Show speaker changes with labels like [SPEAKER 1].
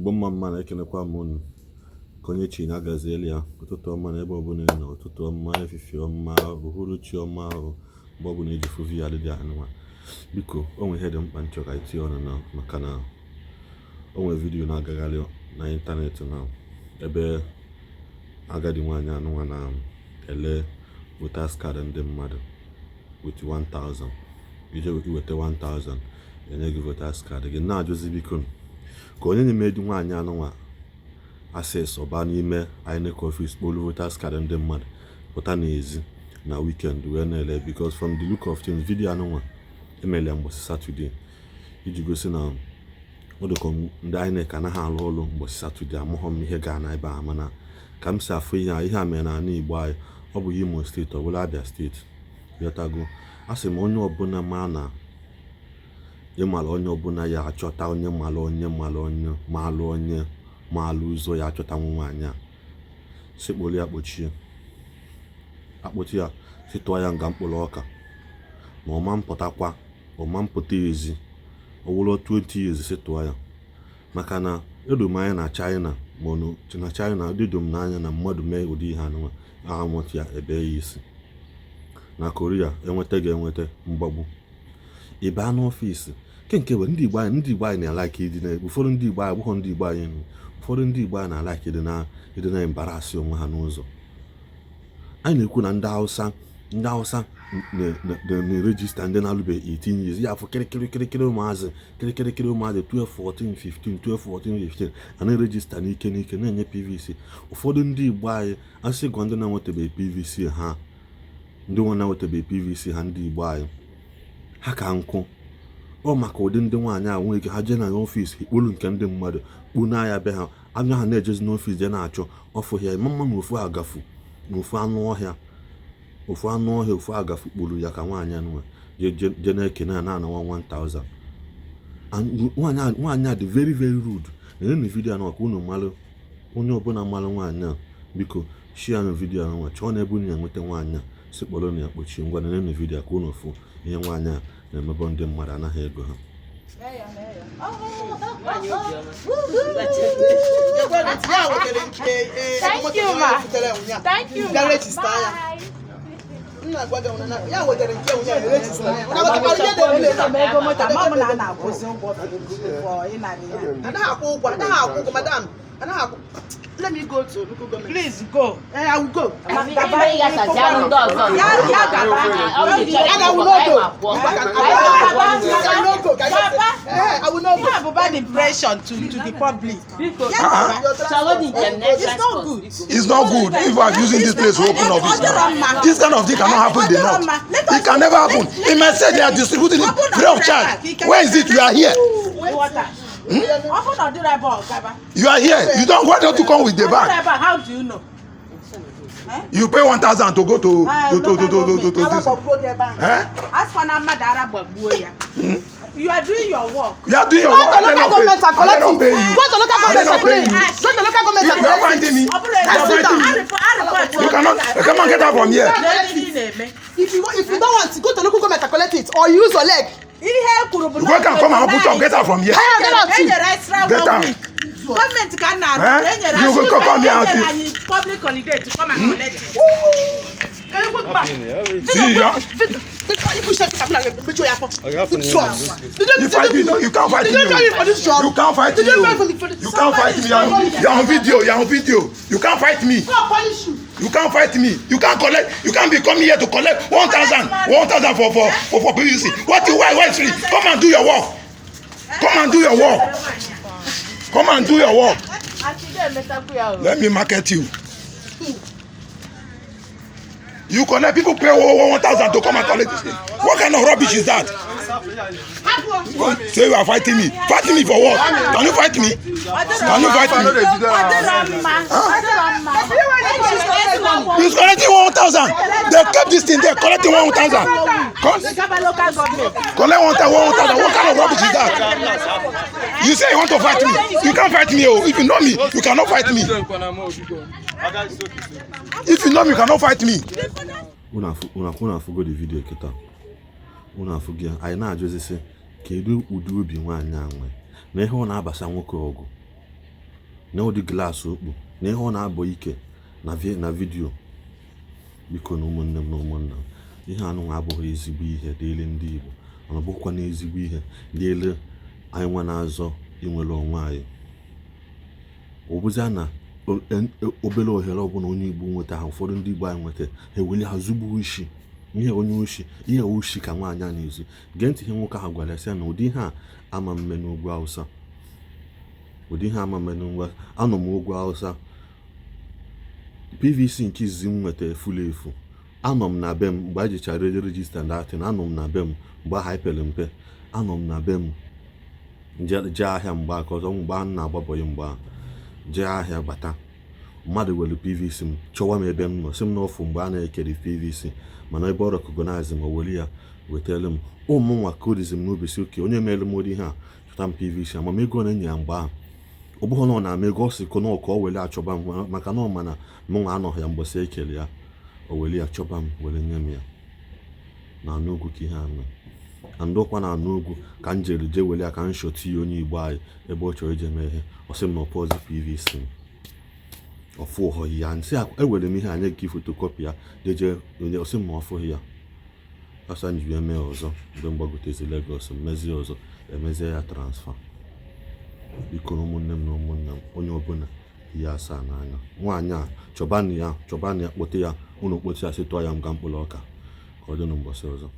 [SPEAKER 1] Igbo mma mma na-ekenekwa m unu. Ka onye chi na-agazieli ya. Ụtụtụ ọma na ebe ọbụla ị nọ, ụtụtụ ọma, efifie ọma, uhuruchi ọma ahụ, mgbe ọbụla iji fụ video dị anụnwa. Biko, o nwere ihe dị mkpa m chọrọ ka anyị tinye ọnụ na maka na o nwere video na-agagharị na ịntanetị na ebe agadi nwaanyị anụnwa na-ele voters card ndị mmadụ with 1000. Ije iweta 1000, enye gị voters card gị. Na-ajụzi, biko, ka onye na-eme di nwaanyị anụnwa access ọba n'ime INEC office kpolu voters card ndị mmadụ pụta n'ezi na weekend wee na-ele? Because from the look of things, video anụnwa emere ya mbọchị Saturday iji gosi na ọ dịka ndị INEC anaghị alụ ọrụ mbọchị Saturday. Amụghọ m ihe gaa na ebe a, mana ka m si afụ ihe a, ihe a mere n'ala Igbo anyị, ọ bụ Imo Steeti, ọ bụla Abia Steeti. Ghọtago? A sị m, onye ọbụla ma na ịmara onye ọbụla ya achọta onye mara onye mara onye malụ onye malụ ụzọ ya achọtanwu nwaanyị a, si kpụrụ ya kpochie, akpọchi ya, si tụọ ya nga mkpụrụ ọka na ọma mpụtakwa, ọma mpụta ezi. Ọ wụrụ 20 years, si tụọ ya, maka na edo m anya na China, ma ọ na China dịdo m n'anya na mmadụ mee ụdị ihe anụnwa, anwụtụ ya ebe ya isi. Na Korea enweta gị, enweta mgbagbu. Ị baa n'ọfịs nke bụ ndị Igbo anyị, ndị Igbo anyị na-alike ịdị na ụfọdụ ndị Igbo anyị, abụghọ ndị Igbo anyị, ụfọdụ ndị Igbo anyị na-alike ịdị na embarrass onwe ha n'ụzọ. Anyị na-ekwu na ndị Hausa, ndị Hausa na-eregister ndị na-alụbeghị 18 years ya afọ kịrịkịrị kịrịkịrị, ụmụazị kịrịkịrịkịrị, ụmụazị 12, 14, 15, 12, 14, 15, a na-eregister n'ike n'ike, na-enye PVC. Ụfọdụ ndị Igbo anyị asị gwa ndị na-enwetabeghị PVC ha, ndị nwe na-enwetabeghị PVC ha, ndị Igbo anyị ha ka nkụ ọ maka ụdị ndị nwaanyị a nwere ike ha jee na n'ọfịs ikpolu nke ndị mmadụ kpuna ya be ha anya, ha na-ejezi n'ọfịs jee na-achọ ọfụ ya mma na ofu agafu na ofu anụ ọhịa, ofu anụ ọhịa, ofu agafu kpuru ya ka nwaanyị anụnwa jee na-ekene ya na-anawa 1000. Nwaanyị a dị very very rude. Na video anụnwa ka unu malụ, onye ọbụla malụ nwaanyị a, biko share na video anụnwa, chọọ na ebe unu ya-enweta nwaanyị a, si kpọrọ na ya kpochie. Ngwa, na video ka unu fụ ihe nwaanyị a na-emebọ ndị mmadụ, anaghị ego ha.
[SPEAKER 2] Nwaanyị obiọma.
[SPEAKER 3] Ya wetere nke
[SPEAKER 4] Thank you, ma. Thank you,
[SPEAKER 3] Ga
[SPEAKER 4] ma.
[SPEAKER 3] register ya.
[SPEAKER 4] Bye.
[SPEAKER 3] M na-agwa gị na ya wetere nke ụnyaahụ, register ya. Ọ na-agwatakwa ihe dị
[SPEAKER 5] Ego m, ego moto ama m na a na-akwụzi ụgwọ for ịnara ya.
[SPEAKER 3] Anaghị akwụ ụgwọ, anaghị akwụ ụgwọ, madam, anaghị akwụ. Let me go to local government.
[SPEAKER 5] Please go.
[SPEAKER 3] Eh, I will go.
[SPEAKER 5] Gaba.
[SPEAKER 2] Ime ịghasazi anụ ndị ọzọ.
[SPEAKER 5] Ya gaba.
[SPEAKER 2] Ọ bụ ịchọrọ
[SPEAKER 3] And I will
[SPEAKER 2] ịkwụ
[SPEAKER 3] not
[SPEAKER 2] ụgwọ,
[SPEAKER 3] go.
[SPEAKER 2] ka anyị ma kwụọ.
[SPEAKER 3] I will not go.
[SPEAKER 5] Gaba.
[SPEAKER 3] Eh, I will not go.
[SPEAKER 5] Ya bụ bad impression to the public.
[SPEAKER 2] Biko,
[SPEAKER 5] Ya gaba.
[SPEAKER 2] chọgodi njem na
[SPEAKER 5] It's not
[SPEAKER 2] transport,
[SPEAKER 5] good.
[SPEAKER 2] biko.
[SPEAKER 6] It's not good if you are using this place to open office now. This kind of thing cannot happen in the north. It can never happen. In my state, they are distributing it free of charge. Where is it? You are here.
[SPEAKER 5] Water. Ọ bụrụ na ọ dịrị ebe ọ gaba.
[SPEAKER 6] You are here. You don't. Why don't you come with the
[SPEAKER 5] Ọ dịrị
[SPEAKER 6] bag?
[SPEAKER 5] ebe a, how do you know?
[SPEAKER 6] You pay 1,000 to go to this.
[SPEAKER 5] Agbagbuo gị ebe ahụ.
[SPEAKER 6] Eh?
[SPEAKER 5] Asịkwa na mmadụ ara gbagbuo ya. You are doing your work.
[SPEAKER 6] You are doing your
[SPEAKER 3] Go
[SPEAKER 6] work.
[SPEAKER 3] to
[SPEAKER 6] They
[SPEAKER 3] local
[SPEAKER 6] not pay.
[SPEAKER 3] government and
[SPEAKER 6] They
[SPEAKER 3] collect
[SPEAKER 6] not
[SPEAKER 3] it.
[SPEAKER 6] pay you.
[SPEAKER 3] Go to local
[SPEAKER 6] They
[SPEAKER 3] government
[SPEAKER 6] not
[SPEAKER 3] and
[SPEAKER 6] pay
[SPEAKER 3] collect
[SPEAKER 6] you.
[SPEAKER 3] it. Go to local government
[SPEAKER 6] You
[SPEAKER 3] and
[SPEAKER 6] are
[SPEAKER 3] collect it.
[SPEAKER 6] fighting me.
[SPEAKER 5] Ọ bụrụ
[SPEAKER 6] You are
[SPEAKER 5] ego
[SPEAKER 6] fighting me. You cannot. Come on, get out from here.
[SPEAKER 5] na-eme.
[SPEAKER 3] If you don't want, go to local government and collect it, or use your leg.
[SPEAKER 5] Ihe e kwuru bụ
[SPEAKER 6] You go can come and put up. Get out from here.
[SPEAKER 3] Hey, get out.
[SPEAKER 5] E nyere extra
[SPEAKER 6] Get
[SPEAKER 5] one
[SPEAKER 6] out.
[SPEAKER 5] week. Gọọmenti ka a na-arụ
[SPEAKER 6] Eh?
[SPEAKER 5] e nyere
[SPEAKER 6] You go come here and
[SPEAKER 5] e nyere anyị public holiday to come and collect it.
[SPEAKER 6] See, you are. You fight me. No, you can't fight
[SPEAKER 3] Did
[SPEAKER 6] me.
[SPEAKER 3] you pay me for this job?
[SPEAKER 6] You can't fight
[SPEAKER 3] Did
[SPEAKER 6] me.
[SPEAKER 3] you pay me for this
[SPEAKER 6] You can't fight me. You are on video. You are on video. You can't fight me.
[SPEAKER 3] God punish you.
[SPEAKER 6] You can't fight me. You can't collect. You can't be coming here to collect 1,000, 1,000 for PVC. What you why free? Come and do your work. Come and do your work. Come and do your work. Let me market you. You collect, people pay 1,000 to come and collect this thing. What kind of rubbish is that? Say you are fighting me. Fighting me for what? Can you fight me? Can you fight me?
[SPEAKER 5] Ọ dịrọ mma. Ọ dịrọ mma.
[SPEAKER 6] He's collecting 1,000. They kept this thing there, collecting 1,000.
[SPEAKER 5] Gaba local government.
[SPEAKER 6] Collect 1,000, 1,000. What kind of rubbish is that? You say you want to fight me. You can't fight me. Oh. If you know me, you cannot fight me. If you know me, you cannot fight me.
[SPEAKER 1] Unu afụgo the video kịta, unu afụgo ya. Anyị na-ajụzi sị, kedu ụdị obi nwaanyị a nwee na ihe ọ na-abasa nwoke ọgụ? Na ụdị glass okpu na ihe ọ na-abọ ike na video. Biko na ụmụnne m na ụmụnna m, ihe anụnwa abụghị ezigbo ihe dịịrị ndị Igbo, mana ọ bụkwa na ezigbo ihe dịịrị anyị nwa na-azọ inwere onwe anyị. Ọ bụzia na obere ohere ọbụla onye Igbo nweta ha, ụfọdụ ndị Igbo anyị nweta, ha eweli ha zugbuo isi ihe onye oshi, ihe oshi ka nwaanyị a na-ezu. Gee ntị ihe nwoke ahụ gwara ya, sị ya na ụdị ihe a ama mme n'ugwu Awụsa, ụdị ihe ama mme n'ugwu. Anọ m ugwu Awụsa, PVC nke izizi m nweta efulu efu. Anọ m na be m mgbe anyị jechara register datin. Anọ m na be m mgbe ahụ anyị pere mpe. Anọ m na be m jee ahịa mgbe aka ọzọ, mgbe a na-agbabọghị, mgbe ahụ jee ahịa bata, mmadụ were PVC m chọwa m ebe m nọ, sị m n'ọfụ mgbe a na-ekeri PVC, mana ebe ọ recognize m, o were ya wetara m. Ụmụ nwa kodizi m n'obi, si oke onye mere m ụdị ihe a chọta m PVC. Amamego na enye ya mgbe ahụ, ọ bụghị na ọ na-ama ego, ọ sị ko na ka ọ were achọba m, maka na ọ ma na mụ nwa anọghị ya mgbọsị ekele ya. O were ya chọba m, were nye m ya na anụ ugwu ka ihe a mee na ndị ọkwa na anụ ugwu ka m jere jee were ya ka m shọti ya onye Igbo anyị ebe ọ chọrọ ije mee ihe. Ọ sị m na ọpọzi PVC m ọfụ ụghọghị ya. Nsị ewere m ihe anyị gị photocopy ya jeje onye, ọ sị m na ọ fụghị ya. Asa m ji wee mee ọzọ mgbe m gbagotezi Lagos, mmezie ọzọ, emezie ya transfer. Biko na ụmụnne m na ụmụnna m, onye ọbụla ihe asaa n'anya nwaanyị a, chọbanụ ya, chọbanụ ya, kpote ya. Unu kpote ya, sị tụọ ya nga mkpụrụ ọka. Ka ọ dị n'ụbọchị ọzọ.